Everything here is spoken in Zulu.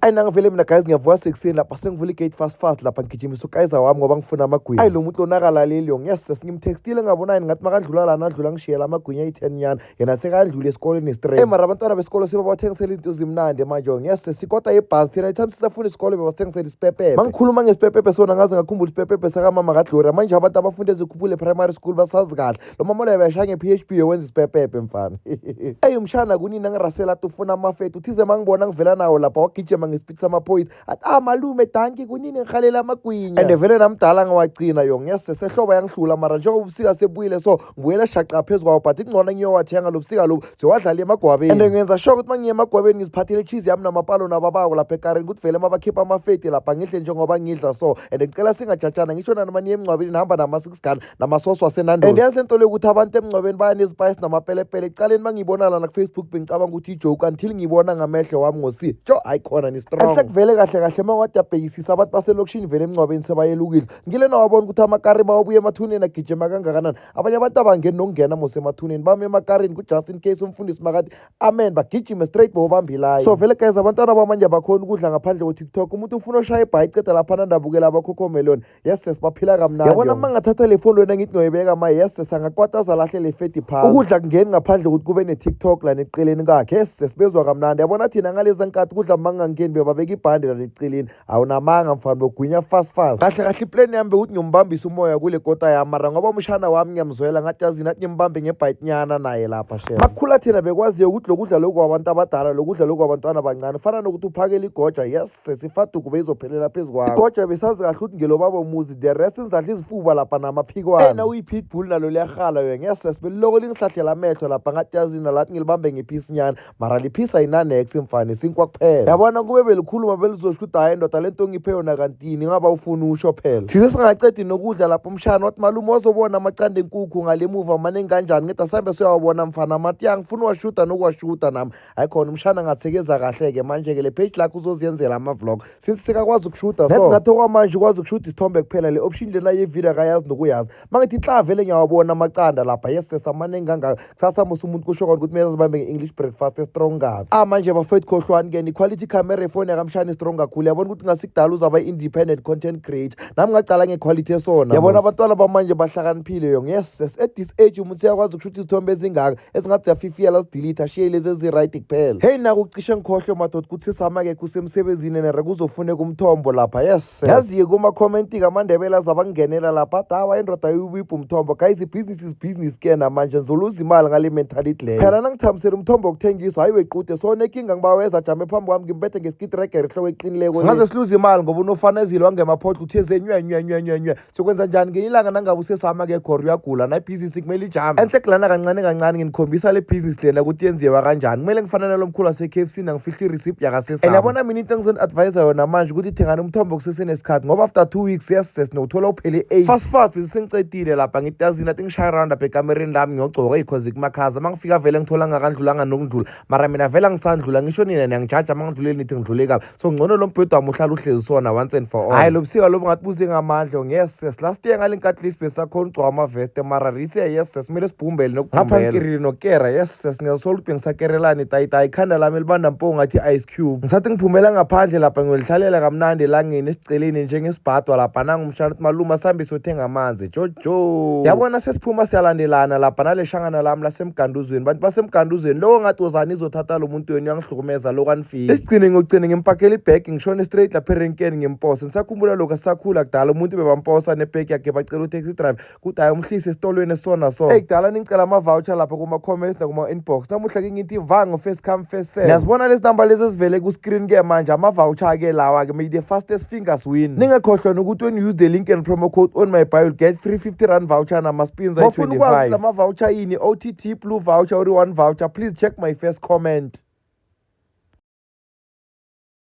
Ayi, nangivele mina guys, ngiyavuka sekuseni lapha, sengivula igate fast fast lapha, ngigijimisa ukayiza wami ngoba ngifuna amagwinya. Ayi, lo muntu lonakalaleli yo. Yes, ngimtextile ngabonani, ngathi makadlula lana adlula ngishiyela amagwinya ayi-10 nyana, yena sekadlula esikoleni straight. Mara abantwana besikolo sebabathengisela izinto ezimnandi manje. Yes, sikota ibhasi thina time sisafuna isikolo bebasithengisela isipepepe. Mangikhuluma ngesipepepe sona, ngaze ngakhumbula isipepepe sakamama kaGloria. Manje abantu abafunda ezikhuphule primary school basazi kahle lo mama loyo beshaya nge-PHP yokwenza isipepepe, mfana. Eyi, umshana kunini angirasela athi ufuna amafeti, uthize mangibona ngivela nawo lapha, wagijima ngesipiti samaphoyisa, athi, "Ah, malume, dankie, kunini ngihalela amagwinya." And vele namdala ngiwagcina yo. Ngiyase sehlobo yangihlula, mara njengoba ubusika sebuyile, so ngibuyela shaqa phezu kwawo, but kungcono ngiyowathenga lo busika lobu, siyowadlala emagwabeni. And ngenza sure ukuthi uma ngiye emagwabeni ngiziphathele cheese yami namapalo nababako lapha ekarini, ukuthi vele mabakhipha amafeti lapha ngidle njengoba ngidla. So and ngicela singajajana, ngisho nanoma niye emngcwabeni nihamba nama-six gun namasosi waseNandos. And yazi lento leyo ukuthi abantu emngcwabeni baya nezipayisi namapelepele ekucaleni. Uma ngiyibona lana ku-Facebook bengicabanga ukuthi ijoke until ngiyibona ngamehlo wami ngosi jo. Hayi khona ni-strong. Enhle kuvele kahle kahle uma ngathi uyabhekisisa, abantu baselokishini vele emngcwabeni sebayelukile. Ngile nawabona ukuthi amakari mawabuya emathuneni agijima kangakanani. Abanye abantu abangeni nokungena mos emathuneni, bame emakarini ku-just in case umfundisi makathi amen, bagijime straight bobamba ilayini. So vele guys, abantwana bamanje abakhoni ukudla ngaphandle kwe-TikTok. Umuntu ufuna oshaya ibhayi, iceda lapha nandabukela abaCocomelon. Yes sis, baphila kamnandi. Yabona, uma ngathatha le phone wena ngithi ngiyoyibeka ma, yes sis, angakwataza lahle le feti phasi. Ukudla kungeni ngaphandle ukuthi kube ne-TikTok lana eceleni kwakhe. Yes sis, bezwa kamnandi. Yabona thina ngalezi nkathi kudla mangangeni bebabeka ibhande lana eceleni. Awunamanga mfana, bogwinya fast fast. Kahle kahle iplan yami bekuthi ngiyombambisa umoya kule kota yami, mara ngoba umshana wami ngiyamzwela, ngathi yazini athi ngimbambe ngebhayitinyana naye lapha shem. Makukhula thina bekwaziyo ukuthi lokudla lokhu kwabantu abadala, lokudla lokhu kwabantwana abancane, fana nokuthi uphakele igoja. Yes sis, ifaduku beyizophelela phezu kwakho. Igoja besazi kahle ukuthi ngelobaba umuzi, the rest nizadla izifuba lapha namaphikwane. Ena uyi-pitbull nalo liyahala yo. Yes sis, beliloko lingihlahlela amehlo lapha, ngathi yazini nalathi ngilibambe ngephisi nyana, mara liphisa ayinanex mfana, isinkwa kuphela. Yabona, kube belikhuluma belizosho ukuthi hayi ndoda, le nto ngiphe yona kantini ngaba ufuna usho phela. Thize singacedi nokudla lapho, umshana wathi, "Malume, wazobona amaqanda enkukhu ngale muva maningi kanjani?" Ngithi, "Asambe siyawabona mfana." Amathi, "Ya, ngifuna uwashuda nokuwashuda nami." Hayi khona, umshana ngathekeza kahle-ke. Manje-ke le page lakho uzoziyenzela ama-vlog since sekakwazi ukushuda. So ngathi okwamanje ukwazi ukushuda isithombe kuphela, le option lena yevideo akayazi nokuyazi. Mangithi hla, vele ngiyawabona amaqanda lapha. Yes sis, amaningi kangaka. Kusasa musa umuntu kusho kona ukuthi kumele azibambe nge-English breakfast estrong kabi. Ah, manje bafowethu, khohlwani-ke ni-quality camera efoni yakamshana strong kakhulu. Yabona ukuthi ngasikudala uzaba i-independent content creator, nami ngacala ngequality esona. Yabona, abantwana bamanje bahlakaniphile yo. Yes sis, at this age umuntu seyakwazi ukushuta izithombe ezingaka ezingathi ziyafifiyela, zidelete, ashiye lezi ezi-right kuphela. Hey, naku cishe ngikhohlwe madoda ukuthi samakekho usemsebenzini nere kuzofuneka umthombo lapha. Yes, yazi-ke kuma-comment-ke amaNdebele azabe angingenela lapha athi, "Hawa, indoda ayiwubiphi umthombo." Guys, i-business is business ke namanje, ngizoluza imali ngale mentality leyo. Phela nangithambisela umthombo wokuthengiswa, hayi wequde, so nekinga ngibaweza ajame phambi kwami, ngimbethe ngeskitrege ehloko eqinileko. Singaze siluze imali ngoba unofanezile wangemaphodla utheze nywe nywe nywe nywe nywe. Sokwenza njani ngenye ilanga nangabe usesama ke khona uyagula na, ibhizinisi kumele ijame. Enhle kulana kancane kancane nginikhombisa le bhizinisi lena ukuthi yenziwa kanjani. Kumele ngifane nalo mkhulu wase-KFC nangifihla i-receipt yakasesama. And yabona mina, into engizoni-advise yona manje ukuthi thengani umthombo kusesenesikhathi, ngoba after 2 weeks, yes sis, nowuthola uphele eight. Fast fast bese sengicedile lapha, ngithi yazini athi ngishaye round apha ekamereni lami, ngiyogcoka because kumakhaza. Uma ngifika vele ngithola ngakandlulanga nokundlula, mara mina vele angisandlula. Ngisho nina niyangijaja uma ngidlulele, nithi ngidlule kabi, so ngcono lo mbhedo wami uhlala uhlezi sona once and for all. Hhayi, lo busika lobu ngathi buze ngamandla. Yes sis, last year ngale nkathi lesi besakhona ugcoka amaveste, mara this year, yes sis, kumele sibhumbele nokubhumbela. Ngapha ngikirile nokera. Yes sis, ngiyasola ukuthi bengisakerelana itayitayi, ikhanda lami elibanda mpo ngathi ice cube. Ngisathi ngiphumela ngaphandle lapha, ngiyolihlalela kamnandi elangeni esiceleni njengesibhadwa lapha, nangumshana ukuthi, "Malume, asambe siyothenga amanzi." Jojo, yabona, sesiphuma siyalandelana lapha nale shangana lami lasemganduzweni. Bantu basemganduzweni, loko ngathi wozani izothatha lo muntu wenu, uyangihlukumeza lokhu anifiki. Esigcine ngiyogcine ngimpakela ibhegi, ngishone straight lapha erenkeni, ngimpose. Ngisakhumbula lokhu asisakhula kudala, umuntu bebamposa nebhegi yakhe, bacela u-taxi driver kuthi hayi, umhlise esitolweni esona. So eyi, kudala ningicela ama-voucher lapha kuma-comments nakuma-inbox. Namuhla ke ngithi vango, first come, first serve. Niyazibona lezi namba lezi ezivele ku-screen ke manje, ama-voucher ke lawa-ke. May the fastest fingers win. Ningakhohlwa nokuthi when you use the link and promo code on my bio, you'll get free R50 voucher nama-spins ayi-25. Mawufuna ukwazi lama-voucher yini, OTT blue voucher or one voucher, please check my first comment.